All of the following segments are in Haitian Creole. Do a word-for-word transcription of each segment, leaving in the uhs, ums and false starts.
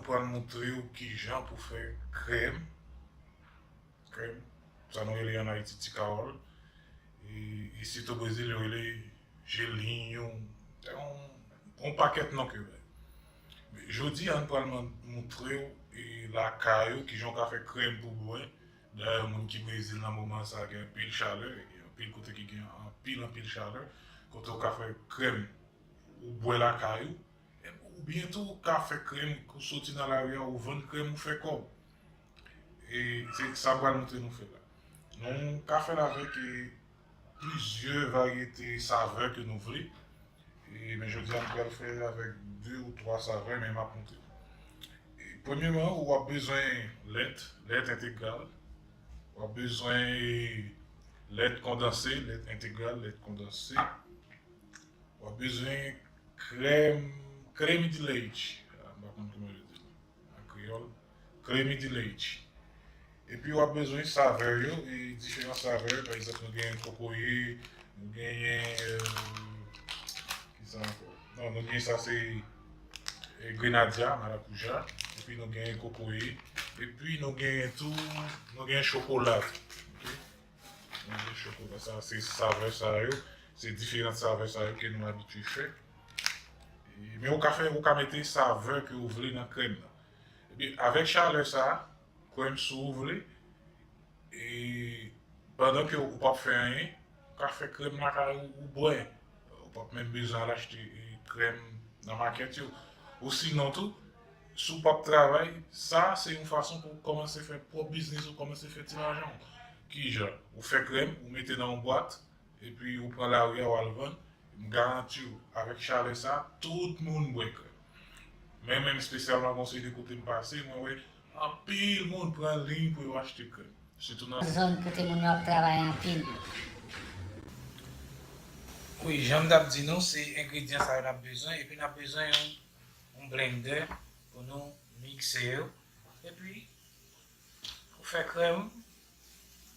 pral montre w kijan pou fè krèm. Krèm. Sa nou rele an Ayiti ti kawòl. E, e sitou Brezil, yo rele gelinho. Se yon, yon pakèt non ke yo bay. Jodi a, nou pral man- montre w e lakay ou kijan w ka fè krèm pou bwè. Dayè, moun ki Brezil nan moman sa gen anpil chalè, gen anpil kote ki gen anpil, anpil chalè, kote w ka fè krèm ou bwè lakay ou, oubyen tou w ka fè krèm ou soti nan lari a, ou vann krèm ou fè kòb. E se sa m pral montre nou fè la. Nou ka fè l avèk e, plizyè varyete savè ke nou vle. E, men jodi a, m pral fè avèk de ou twa savè, men m ap montre nou. E, premyèman, w ap bezwen lèt, lèt entegral. W ap bezwen lèt kondanse, lèt entegral, lèt kondanse. W ap bezwen krèm, creme de leite. Ah, m pa konn kòman yo di l an kreyòl. Creme de leite. Epi w ap bezwen savè yo, e diferan savè. Pa egzanp, nou gen kokoye, nou genyen, euh, ki sa ankò? Non, nou gen sa se, eh, grenadya, marakuja. Epi nou genyen kokoye. Epi nou genyen tou, nou genyen chokola. Ok? Nou gen chokola. Sa se savè sa yo. Se diferan savè sa yo ke nou abitye fè. E, men ou ka fè, ou ka mete savè ke ou vle nan krèm nan. Epi avèk chalè sa, krèm si w vle, e pandan ke ou p ap fè anyen, ou ka fè krèm lakay ou, ou bwè. Ou p ap menm bezwen al achte, e, krèm nan makèt yo. Osinon tou, si w p ap travay, sa se yon fason pou w kòmanse fè pwòp biznis ou, kòmanse fè ti lajan w. Kijan? Ou fè krèm, ou mete nan yon bwat, epi ou pran lari a, w al vann. M garanti w, avèk chalè sa, tout moun bwè krèm. Men menm espesyalman gon seri de kote m pase, mwen wè anpil moun pran liy pou yo achte krèm. Sitou nan zòn kote moun yo ap travay anpil. Wi, jan m t ap di nou, se engredyan sa yo n ap bezwen, epi n ap bezwen yon, yon blendè pou nou mikse yo. Epi, ou fè krèm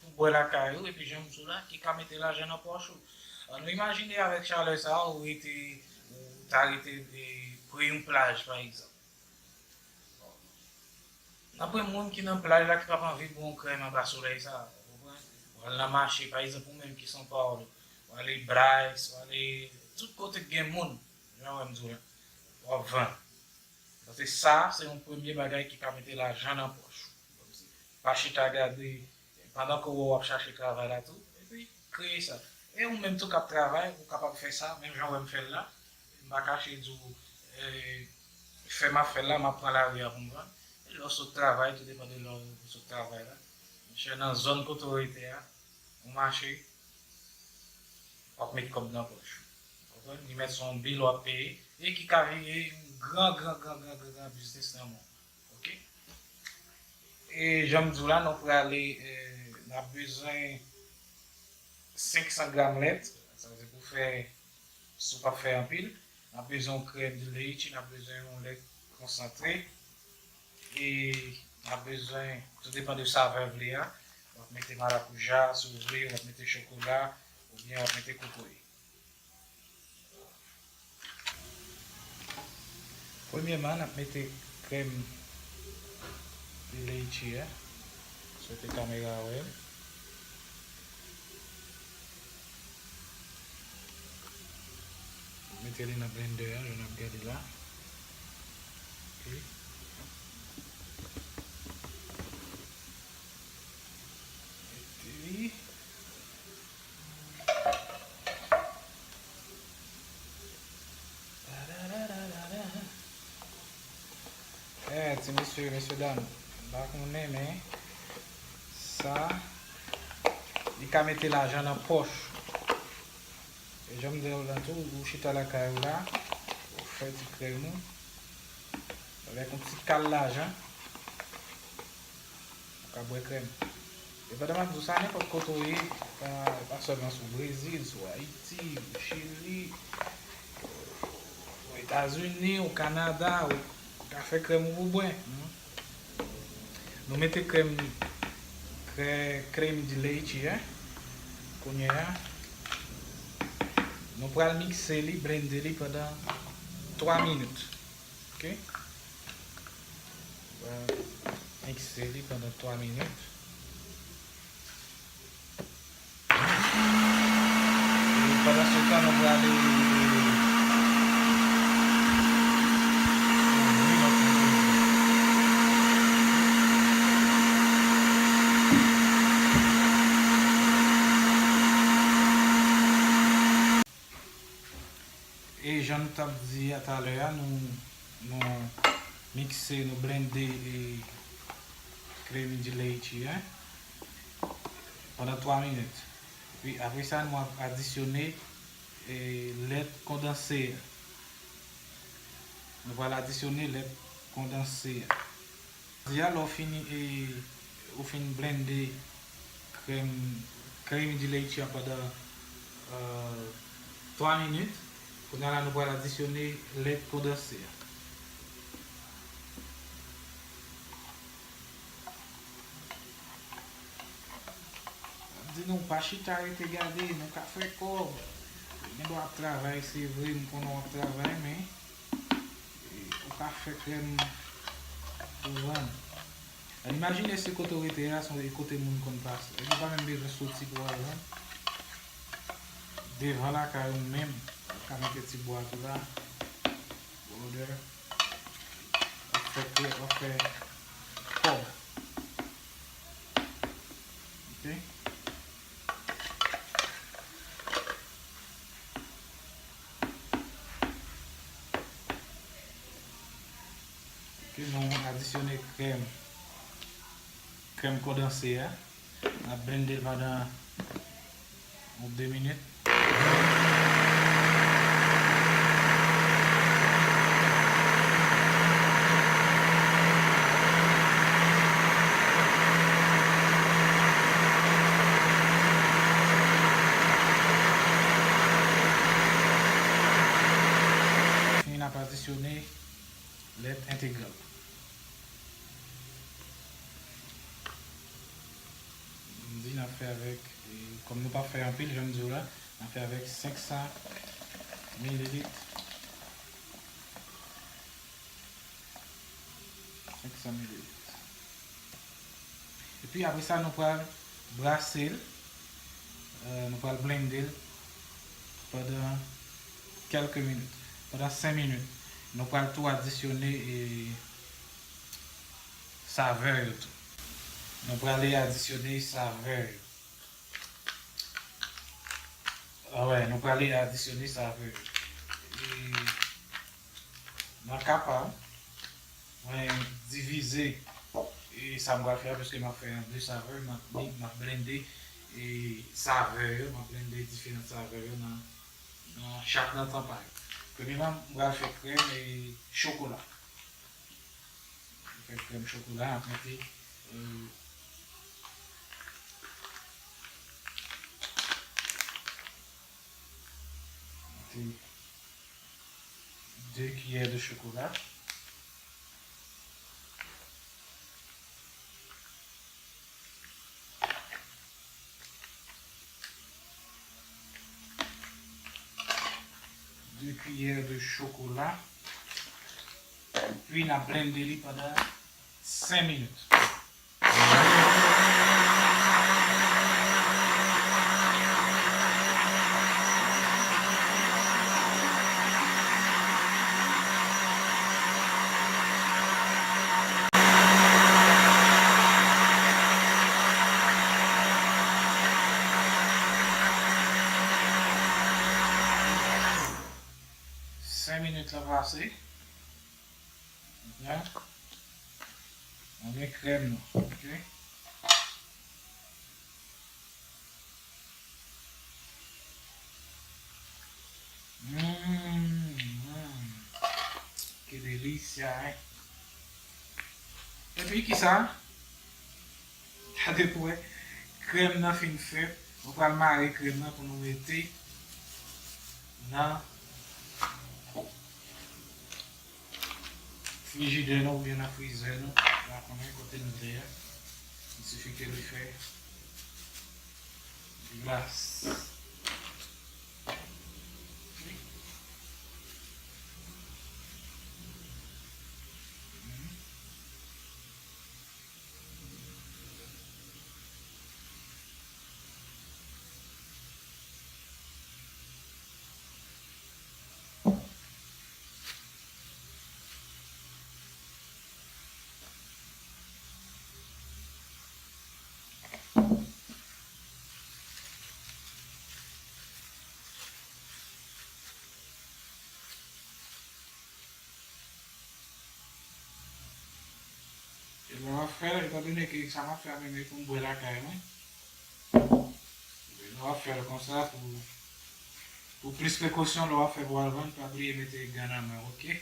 pou bwè lakay ou, epi jan m di w la, ki ka mete lajan nan pòch ou. An nou imajine avèk chalè sa a, ou rete, ou ta rete, e, pre yon plaj, pa egzanp. N ap wè moun ki nan plaj la ki p ap anvi bwè yon krèm anba solèy sa a, ou konprann? Ou al nan mache, pa egzanp, ou menm ki São Paulo, ou ale Brás, ou ale tout kote k gen moun, jan w wè m di w la, w ap vann. Paske sa, se yon premye bagay ki ka mete lajan nan pòch ou. Pa chita gade, pandan ke w wè w ap chache travay la tou, epi kreye sa. E ou menm tou k ap travay, ou kapab fè sa, menm jan w wè m fè l la. M pa kache di w, e, fè m ap fè l la, m ap pran lari a pou m vann. E lè w sot travay, tou depann de lè w sot travay la. Monchè, nan zòn kote w rete a, ou mache, w ap met kòb nan pòch ou. Ou konprann? Li mèt se yon bil w ap peye, e ki ka vire yon gran, gran, gran, gran, gran, gran biznis nan men w. Ok? E jan m di w la, nou prale, e, n ap bezwen senk san gram lèt. Sa vle di pou fè, si w p ap fè anpil, n ap bezwen yon crème de leite, n ap bezwen yon lèt konsantre. E n ap bezwen, tou depann de savè w vle a, w ap mete marakuja, si w vle, w ap mete chokola, oubyen w ap mete kokoye. Premyèman, n ap mete crème de leite a. Swete kamera a wè l. Mete li nan blender a, jan n ap gade la. Ok. Mete li. Eh, ti mesye, mesye dam, m pa konnen, men sa, li ka mete lajan nan pòch. E jan m di w la tou, ou chita lakay ou la, ou fè ti krèm ou, avèk yon ti kal lajan, ou ka bwè krèm. E pandan m ap di w sa, nenpòt kote w ye, pa, pa sèlman sou Brezil, sou Ayiti, ou Chili, ou Etazini, ou Kanada, ou ka fè krèm ou pou bwè. Hmm. Nou mete krèm, krè-, crème de leite a. Kounye a, nou pral mikse li, blende li pandan twa minit. Ok? Pral mikse li pandan twa minit. E pandan se tan, nou prale E jan nou t ap di a talè a, nou, nou mikse, nou blende e krèm de leche a pandan twa minit. Epi apre sa, nou ap adisyone e lèt kondanse a. Nou pral adisyone lèt kondanse a. Jodi a, lè w fini, e, ou fin blende krèm, krèm de leche a pandan, euh, twa minit, kounye a la, nou pral adisyone lèt kondanse a. M di nou, pa chita rete gade, nou ka fè kòb. Gen dwa ap travay, se vre, m konnen w ap travay, men, e, ou ka fè krèm pou vann. Al imajine si kote w rete a, se yon kote moun konn pase. Ou pa menm bezwen soti pou w al vann. Devan lakay ou menm, ou ka mete ti bwa tou la. Bòdè. W ap fè krèm, w ap fè kòb. Ok? Ok, nou adisyone krèm, krèm kondanse a. N ap blende l pandan yon de minit. Fini, n ap adisyone lèt entegral. M di n ap fè avèk, e, kòm nou p ap fè anpil, jan m di w la, n ap fè avèk senk san mililit. Senk san mililit. Epi apre sa, nou pral brase l, euh, nou pral blende l pandan kèlke minit, pandan senk minit. Nou pral tou adisyone, e, savè yo tou. Nou prale adisyone savè yo. Ah wè, nou prale adisyone savè yo. E nan ka pa m, mwen divize, e, sa m pral fè a, paske m ap fè an de savè, m ap, m ap blende, e, savè yo, m ap blende diferan savè yo nan, nan chak nan tan pa yo. Premyèman, m pral fè krèm e chokola. M fè krèm chokola, m ap mete, e, mete de kiyè de chokola. De kiyè de chokola. Epi n ap blende li pandan senk minit. Senk minit la pase. Kounye a, nou gen krèm nou, ok? Mm, mm. Qué delicia, eh. Epi kisa? Gade pou wè. Krèm nan fin fèt. Nou pral mare krèm nan pou nou mete nan frijidè nou oubyen nan frizè nou. Nou pa konnen kote nou ye a. Il suffit ke li fè glas. Mhm. Konnen ke sa m ap fè a menm e pou m bwè lakay mwen. Lè w ap fè l konsa, pou, pou plis prekosyon, lè w ap fè pou w al vann, pa bliye mete gan nan men w, oke?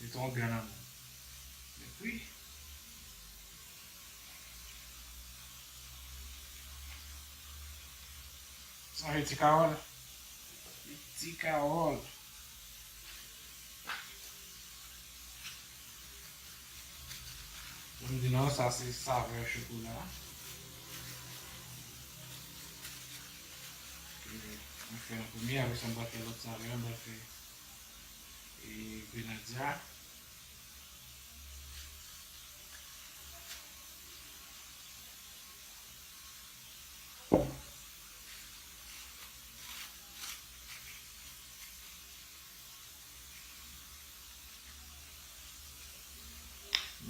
Mete yon gan nan men w. Epi, sonje ti kawòl. Ti kawòl. Pou m di non, sa se savè chokola. Ke mwen fè an premye, apre sa m pral fè lòt savè, m pral fè, e, grenadya.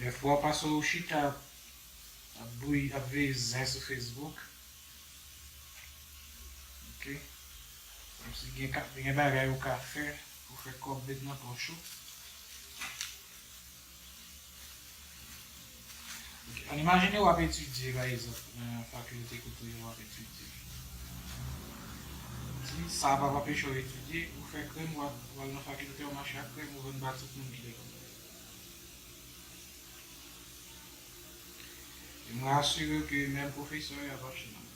Dèfwa w pase w chita ap bouyi, ap veye zen sou Facebook. Oke. Kòmsi gen ka, gen bagay ou ka fè pou fè kòb met nan pòch ou. Ann imajine w ap etidye, pa egzanp, nan fakilte kote w ap etidye. Si sa pa p anpeche w etidye, ou fè krèm, w ap, w al nan fakilte, w mache ak krèm, ou vann ba tout moun ki lekòl. E mwen asire w ke menm pwofesè yo ap achte nan men w.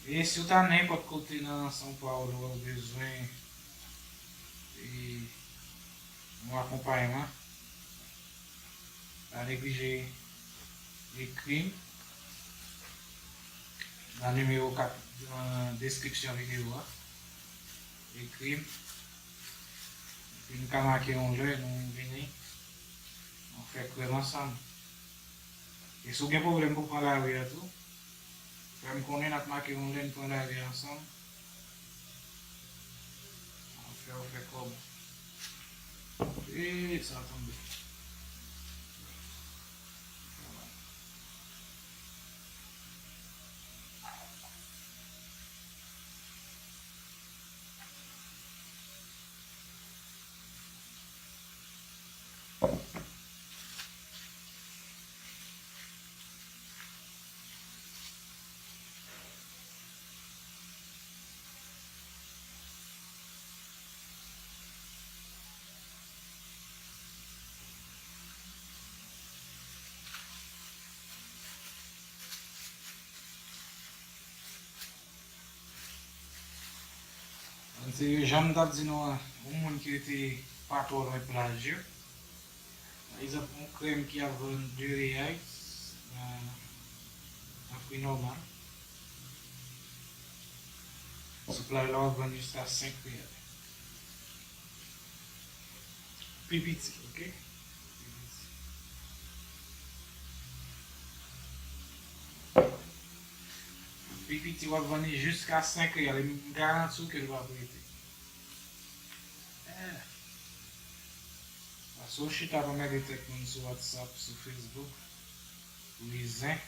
E si w ta nenpòt kote nan São Paulo, ou bezwen, e, yon akonpayman, pa neglije ekri m nan nimewo k ap nan deskripsyon videyo a. Ekri m. Epi n ka make yon lè nou vini, nou fè krèm ansanm. E si w gen pwoblèm pou pran lari a tou, fè m konnen, n ap make yon lè n pran lari a ansanm. N ap fè w fè kòb. E sa tonbe. Se jan m t ap di nou an, yon moun ki rete pa twò lwen plaj yo. Pa egzanp, yon krèm ki ap vann de reyay nan, nan pri nòmal. Sou plaj la, w ap vann jiska senk reyay. Pi piti, oke? Pi piti. Pi piti, w ap vann li jiska senk reyal. E m garanti w ke l p ap rete. Eh. Paske w chita ap anmède tèt moun sou WhatsApp, sou Facebook, pou li zen.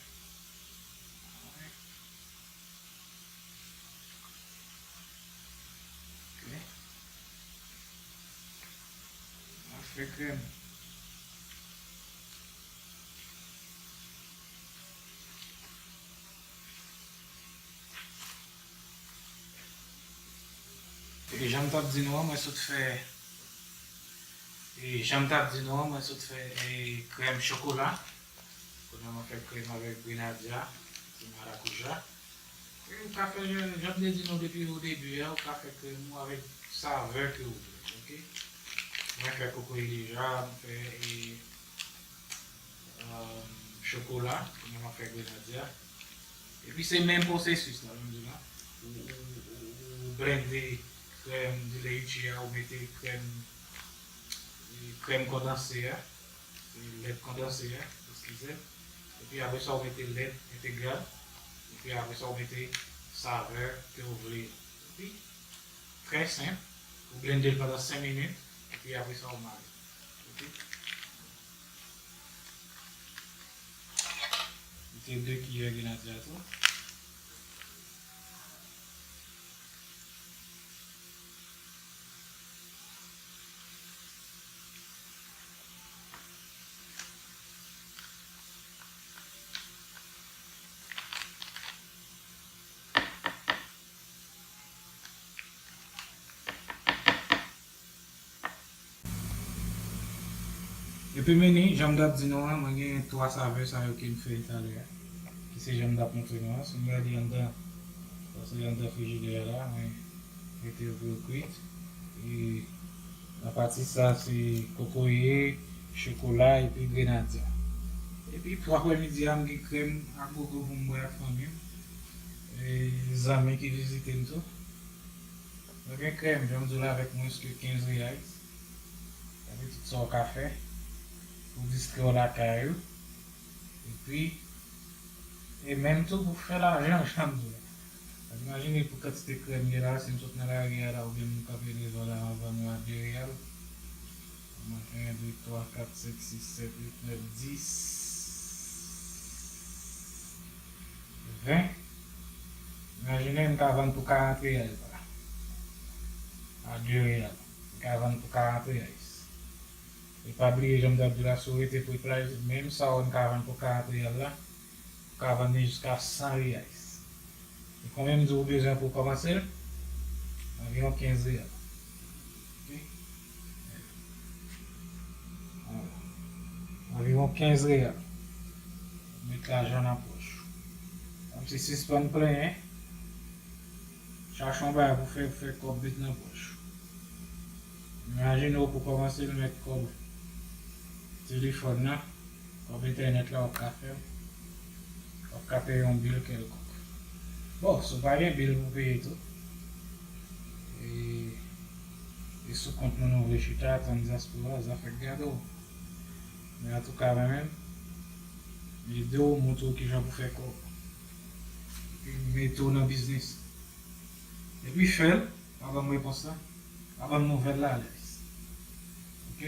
Ok. N ap fè krèm. E jan m t ap di nou an, mwen sot fè, e jan m t ap di nou an, mwen sot fè, e, krèm chokola. Kounye a mwen fè krèm avèk grenadya, ti marakuja. E ou ka fè, jan, jan m te di nou depi o debi a, ou ka fè krèm ou avèk savè ke ou vle, oke? Mwen fè kokoye deja, mwen fè, e, um, chokola, kounye a mwen fè grenadya. Epi se menm pwosesis la, jan m di la. Ou, ou, ou, ou blende krèm de leite a, ou mete krèm, e, krèm kondanse a. Se lèt kondanse a, eskize. Epi apre sa, ou mete lèt entegral. Epi apre sa, ou mete savè ke ou vle a. Epi, trè senp, ou blende l pandan senk minit. Epi apre sa, ou mare. Oke? Mete de kiyè grenadya tou. Epi meni, jan m t ap di nou an, mwen gen twa savè sa yo ke m fè talè a, ki se jan m t ap montre nou an. Si n gade anndan, sa se anndan frijidè a la, mwen mete yo pou yo kwit. E nan pati sa se kokoye, chokola epi grenadya. Epi pou aprèmidi a, m gen krèm ak gogo pou m bwè ak fanmi m. E zanmi ki vizite m tou. Mwen gen krèm, jan m di w la, avèk mwens ke kenz reyal. Sa se tout sa w ka fè pou distrè w lakay ou. Epi, e menm tou pou fè lajan, jan m di w la. Imajine pou kantite krèm gen la, si m sot nan lari a la, oubyen m kanpe devan la, m ap vann yo a de reyal. Mwen gen de, twa, kat, senk, sis, sèt, uit, nèf, dis, ven. Imajine m ka vann pou karant reyal sa. A de reyal. M ka vann pou karant reyal. E pa bliye, jan m t ap di w la, si w rete pou plaj, menm sa w ka vann pou karant reyal la, ou ka vann li jiska san reyal. E konbyen m di w bezwen pou w kòmanse l? Anviwon kenz reyal. Ok? Voilà. Anviwon kenz reyal. Met lajan nan pòch ou. Kòmsi sispann plenyen. Chache yon bagay pou fè, fè kòb met nan pòch ou. Imajine w pou kòmanse l met kòb telefòn nan, kòb entènèt la w ap ka fè l, w ap ka peye yon bil kèlkonk. Bon, si w pa gen bil pou peye tou, e, e sou kont moun ou vle chita, tann dyaspora, zafè k gade w. Men antouka, mwen menm, m ede w, montre w kijan pou fè kòb. Epi mete w nan biznis. Epi fè l, pa ban m repons la, pa ban m nouvèl la, Alex. Ok?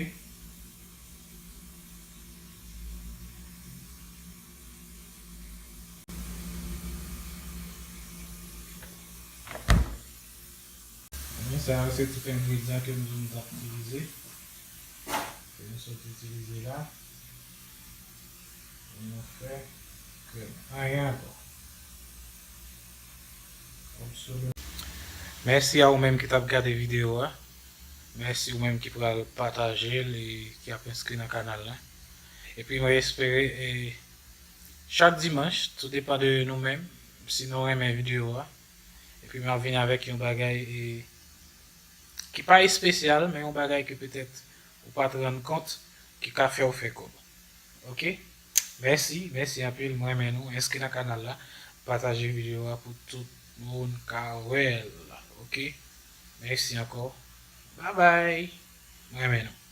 Men sa yo se tout engredyan ke m di w m t ap itilize. Ke nou sot itilize la. Pou nou fè krèm. Anyen ankò. Absolument. Mèsi a ou menm ki t ap gade videyo a. Mèsi ou menm ki pral pataje l e ki ap enskri nan kanal la. Epi mwen espere, e, chak dimanch, tou depan de nou menm, si nou renmen videyo a. Epi m ap vini avèk yon bagay, e, ki pa espesyal, men yon bagay ke petèt ou pa t rann kont, ki ka fè w fè kòb. Ok? Mèsi, mèsi anpil, mwen renmen nou. Enskri nan kanal la, pataje videyo a pou tout moun ka wè l. Ok? Mèsi ankò. Babay! Mwen renmen nou.